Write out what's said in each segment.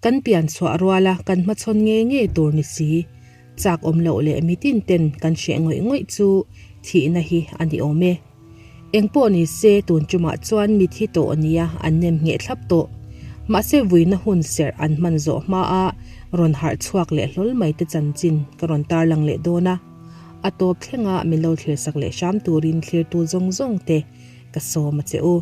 Kan pian chhuah ruala kan hmachhawn ngei ngei tur ni si, chak awm loh leh mitin ten kan hreh ngawih ngawih chu thihna hi a ni awm e. Engpawh ni se tun tumah chuan mithi tawh nia an nem ngheh thlap tawh. Mahse vuina hun serh an hman zawh hmaa rawn harh chhuak leh hlawl mai te chanchin ka rawn tarlang leh dawn a. A tawp thlenga min lo thlirsak leh hram turin thlirtu zawng zawng te ka sawm a che u.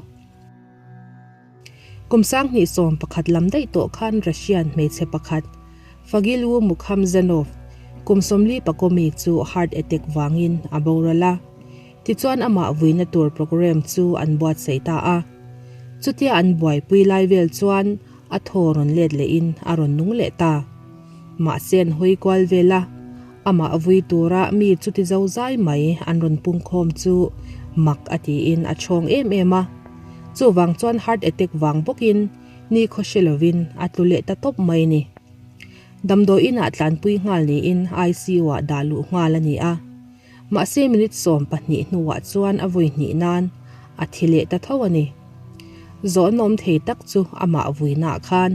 Kum 2011 lam daih tawh khan Russian hmeichhe pakhat Fagilu Mukhamzhanov, kum 40 mi chu heart attack vangin a boral a. Tichuan amah vuina tur programme chu an buatsaih ta a. Chutia an buaipui lai vel chuan a thaw rawn let lehin a rawn nung leh ta. Mahse an hawi kual vel a, amah vui tura mi chuti zo zai mai an rawn pungkhawm chu mak a tiin a chhawng em em a. Chuvang chuan heart attack vang bawkin ni khaw hre lovin a tlu leh ta tawp mai ni. Damdawi inah tlanpui nghal niin ICU ah dah luh nghal a ni a. Mahse minute 12 hnuah chuan a vui hnih nan a thi leh ta tho a ni. Zawhna awm thei tak chu amah vuinaah khan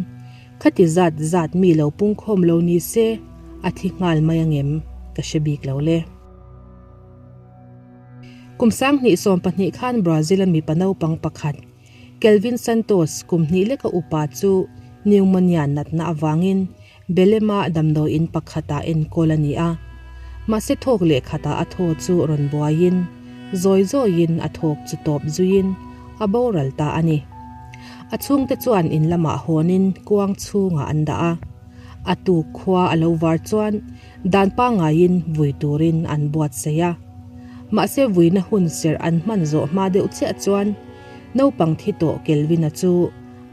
khati zat zat mi lo pungkhawm lo ni se a thi nghal mai angem ka hre bik lo le. Kum 2012 khan Brazil a mipa naupang pakhat Kelvin Santos kum hnih leka upa chu pneumonia natna avangin Belema damdawiin pakhatah enkawl a ni a. Mahse thawk leh khatah a thaw chu rawn buaiin zawi zawiin a thawk chu tawp zuiin a boral ta a ni. A chhungte chuan in lamah hawnin kuang chhungah an dah a. A tuk khua a lo var chuan dan pangaiin vui turin an buatsaih a. Mahse vuina hun serh an hman zawh hma deuh chiah chuan naupang thi tawh Kelvin-a chu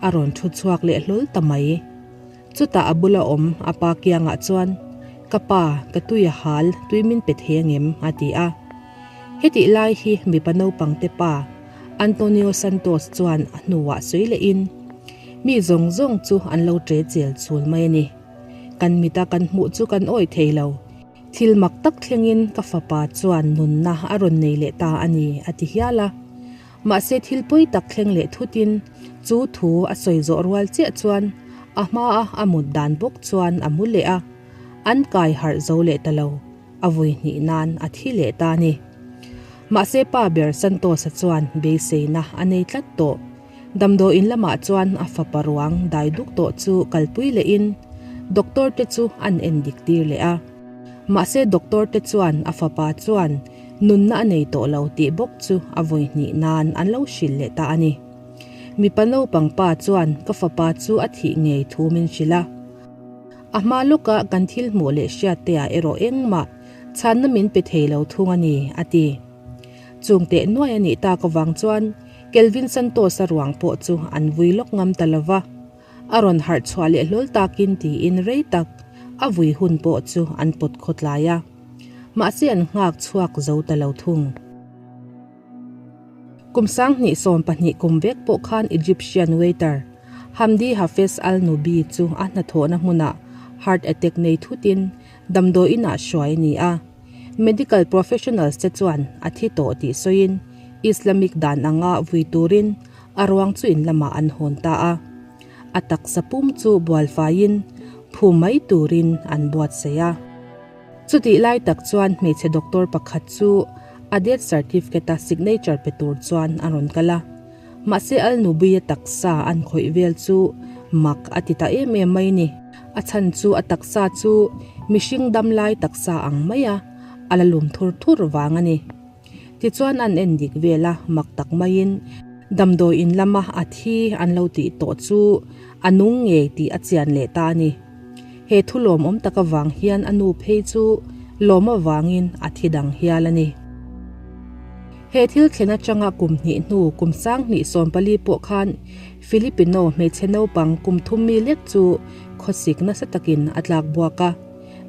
a rawn thu chhuak leh hlawl ta mai. Chutah a bula awm a pa kiangah chuan, Ka pa, ka tui a hal, tui min pe thei angem? a ti a. Hetih lai hi mipa naupang te pa Antonio Santos chuan a hnuah sawi lehin, Mi zawng zawng chu an lo ṭe chel chul mai a ni. Kan mita kan hmuh chu kan awih thei lo. Thil mak tak thlengin ka fapa chuan nunna a rawn nei leh ta a ni, a ti hial a. Mahse thil pawi tak thleng leh thutin chu thu a sawi zawh rual chiah chuan a hmaa a mut dan bawk chuan a mu leh a, an kai harh zo leh ta lo, a vui hnih nan a thi leh ta a ni. Mahse pa ber Santos-a chuan beiseina a nei tlat tawh. Damdawiin lamah chuan a fapa ruang dai duk tawh chu kalpui lehin doctor te chu an en dik tir leh a. Mahse doctor te chuan a fapa chuan nunna a nei tawh lo tih bawk chu a vawi hnih nan an lo hrilh leh ta a ni. Mipa naupang pa chuan ka fapa chu a thih ngei thu min hrilh a. A hma lawka kan thil hmuh leh hriat te ah erawh engmah chhanna min pe thei lo thung a ni, a ti. Chung teh nuai a nih tak avang chuan Kelvin Santos-a ruang pawh chu an vui lawk ngam ta lo va, a rawn harh chhuah leh hlawl takin tiin rei tak a vui hun pawh chu an pawt khawtlai a. Mahse an nghak chhuak zo ta lo thung. Kum 2012 kum vek pawh khan Egyptian waiter Hamdi Hafez Al-Nubi chu a hnathawhna hmunah heart attack nei thutin damdawiinah hruai a ni a. Medical professionals te chuan a thi tawh tih sawiin Islamic dan anga vui turin a ruang chu in lamah an hawn ta a. A taksa pum chu bualfaiin phum mai turin an buatsaih a. Chutih lai tak chuan hmeichhe doctor pakhat chu a death certificate a signature pe tur chuan a rawn kal a. Mahse Al-Nubi-a taksa an khawih vel chu mak a ti ta em em mai ni. A chhan chu a taksa chu mihring dam lai taksa ang mai a, a la lum thur thur vang a ni. Tichuan an en dik vel a, mak tak maiin damdawi in lama a thi an lo tih tawh chu a nung ngei tih a chian leh ta a ni. He thu lawmawm tak avang hian a nu phei chu lawm avangin a thi dang hial a ni. He thil thlen atanga kum hnih hnu kum 2014 pawh khan Filipino hmeichhe naupang kum thum mi lek chu khawsik nasa takin a tlak buak a.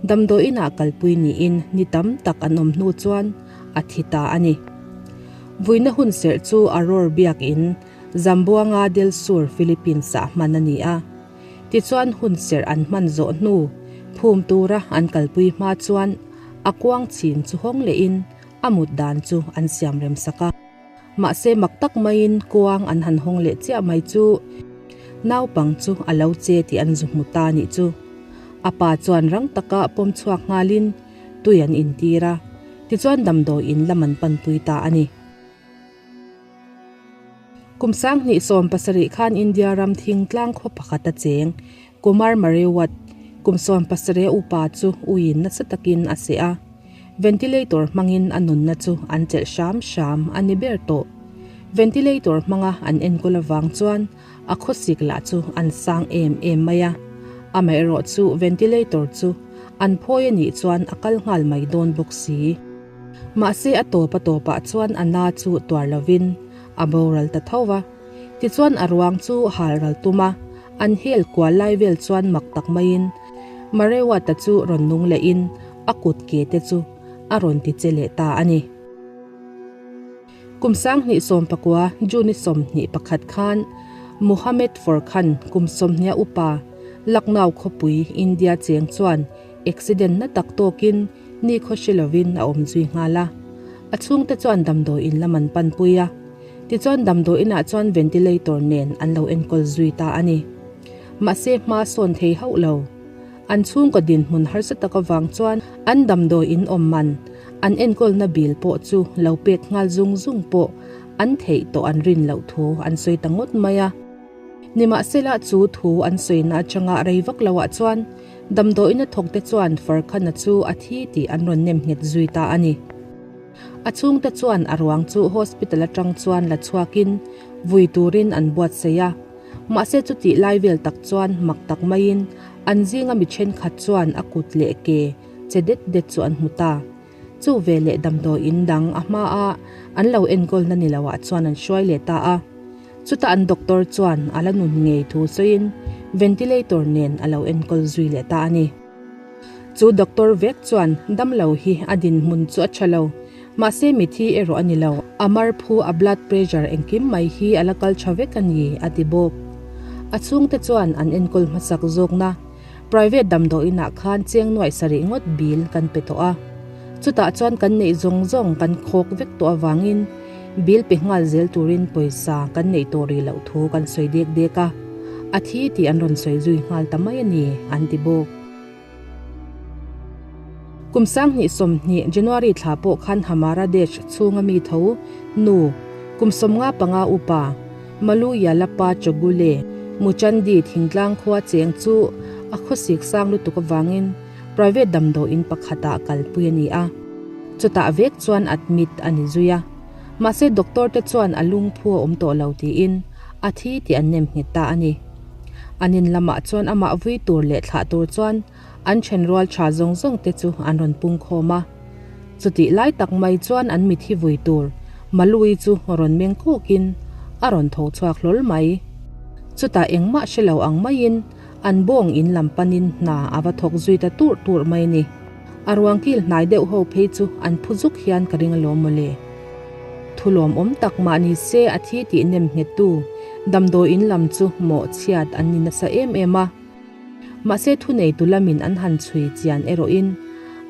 Damdawiinah kalpui niin ni tam tak an awm hnu chuan a thi ta a ni. Vuina hun serh chu Aror biakin Zamboanga del Sur, Philippines-ah hman a ni a. Tichuan hun serh an hman zawh hnu phum tura an kalpui hma chuan a kuang chhin chu hawng lehin a mut dan chu an siam rem sak a. Mahse mak tak maiin kuang an han hawng leh chiah mai chu. Naupang chu a lo che tih an zu hmu ta nih chu. A pa chuan rang taka pawm chhuak nghalin tui an intir a, tichuan damdawi in lam an panpui ta a ni. Kum 2017 khan India ram thingtlang khaw pakhat a cheng Kumar Marewat, kum 17 upa chu uiin nasa takin a seh a, ventilator hmangin a nunna chu an chelh hram hram a ni ber tawh. Ventilator hmanga an enkawl avang chuan a khawsik lah chu an sang em em mai a, amaherawhchu ventilator chu an phawi a nih chuan a kal nghal mai dawn bawk si. Mahse a tawp a tawpah chuan a na chu tuar lovin a boral ta tho va. Tichuan a ruang chu hal ral tum a, an hel kual lai vel chuan mak tak maiin Marewata chu rawn nung lehin a kut ke te chu a rawn ti che leh ta a ni. Kum 2019 June 21 khan Muhammad Forkhan kum 20 upa Lucknow khawpui India cheng chuan accident na tak tawkin Ni khaw hre lovin a awm zui nghal a. A chhungte chuan damdawiin lam an panpui a. Tichuan damdawiinah chuan ventilator nen an lo enkawl zui ta a ni. Mahse hma sawn thei hauh lo. An chhungkaw dinhmun harsa tak avang chuan an damdawiin awm man, an enkawlna bill pawh chu lo pek nghal zung zung pawh an theih tawh an rin loh thu an sawi ta ngawt mai a. Nimahsela chu thu an sawina atanga rei vak loah chuan Damdawiin a thawkte chuan Farkhana chu a thi tih an rawn nem nghet zui ta a ni. A chhungte chuan a ruang chu hospital atang chuan la chhuakin vui turin an buatsaih a. Mahse chutih lai vel tak chuan mak tak maiin an zinga mi thenkhat chuan a kut leh ke che det det chu an hmu ta. Chu veleh damdawiin dang a hmaa an lo enkawlna ni loah chuan an hruai leh ta a. Chutah an doctor chuan a la nun ngei thu sawiin ventilator nen a lo enkawl zui leh ta a ni. Chu doctor vek chuan damlo hi a dinhmun chu a tha lo, mahse mithi erawh a ni lo, a marphu a blood pressure engkim mai hi a la kal tha vek a ni a ti bawk. A chhungte chuan an enkawl hmasak zawkna private damdawiinah khan cheng nuaih sarih ngawt bill kan pe tawh a, chutah chuan kan neih zawng zawng kan khawk vek tawh avangin bill pe nghal zel turin pawisa kan neih tawh rih loh thu kan sawi dek dek a, a thi tih an rawn sawi zui nghal ta mai a ni, an ti bawk. Kum 2020 January thla pawh khan Hamara Desh chhunga mi tho nu kum 55 upa Malu Yalapa Chogule Muchandi thingtlang khua cheng chu a khawsik sang lutuk avangin private damdawiin pakhatah kalpui a ni a, chutah vek chuan admit a ni zui a. Mahse doctor te chuan a lungphu a awm tawh lo tiin a thi tih an nem nghet ta a ni. An in lamah chuan amah vui tur leh thlah tur chuan an thenrual tha zawng zawng te chu an rawn pung khawm a. Chutih lai tak mai chuan an mithi vui tur Malui chu rawn meng kawkin a rawn tho chhuak hlawl mai. Chutah engmah hre lo ang maiin an bawng in lam panin hna a va thawk zui ta turh turh mai ni. A ruang kil hnai deuh ho phei chu an phu zuk hian ka ring alawm mawle. Thu lawmawm tak mah ni se a thi tih nem nghettu damdawiin lam chu mawh chhiat an ni nasa em em a. Mahse thuneitu lamin an han chhui chian erawhin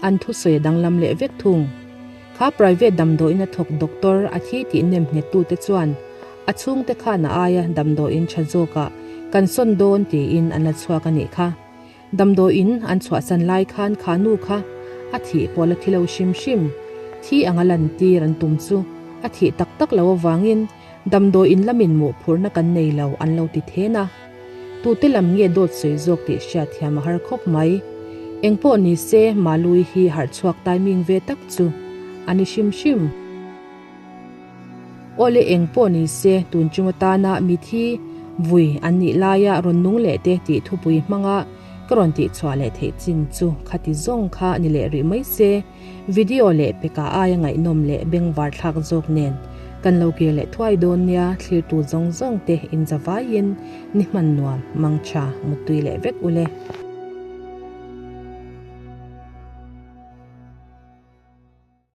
an thusawi a danglam leh vek thung. Kha private damdawiin a thawk doctor a thi tih nem nghettute chuan a chhungte khan a aia damdawiin tha zawkah kan sawn dawn tiin an la chhuak a nih kha. Damdawiin an chhuahsan lai khan kha nu kha a thih pawh la thi lo hrim hrim. Thi anga lantir an tum chu a thih tak tak lo avangin damdawiin lamin mawhphurhna kan nei lo an lo ti then a. Tute lam nge dawt sawi zawk tih hriat thiam a har khawp mai. Engpawh ni se Malui hi harh chhuak timing ve tak chu a ni hrim hrim. Awle engpawh ni se tun chung atana mithi vui an nih laia rawn nung leh te tih thupui hmanga ka rawn tihchhuah leh theih chin chu khati zawng kha ni leh rih mai se. Video leh peka aia ngaihnawm leh bengvar thlak zawk nen kan lo kir leh thuai dawn nia thlirtu zawng zawng te inzavaiin ni hman nuam mangtha muttui leh vek ule.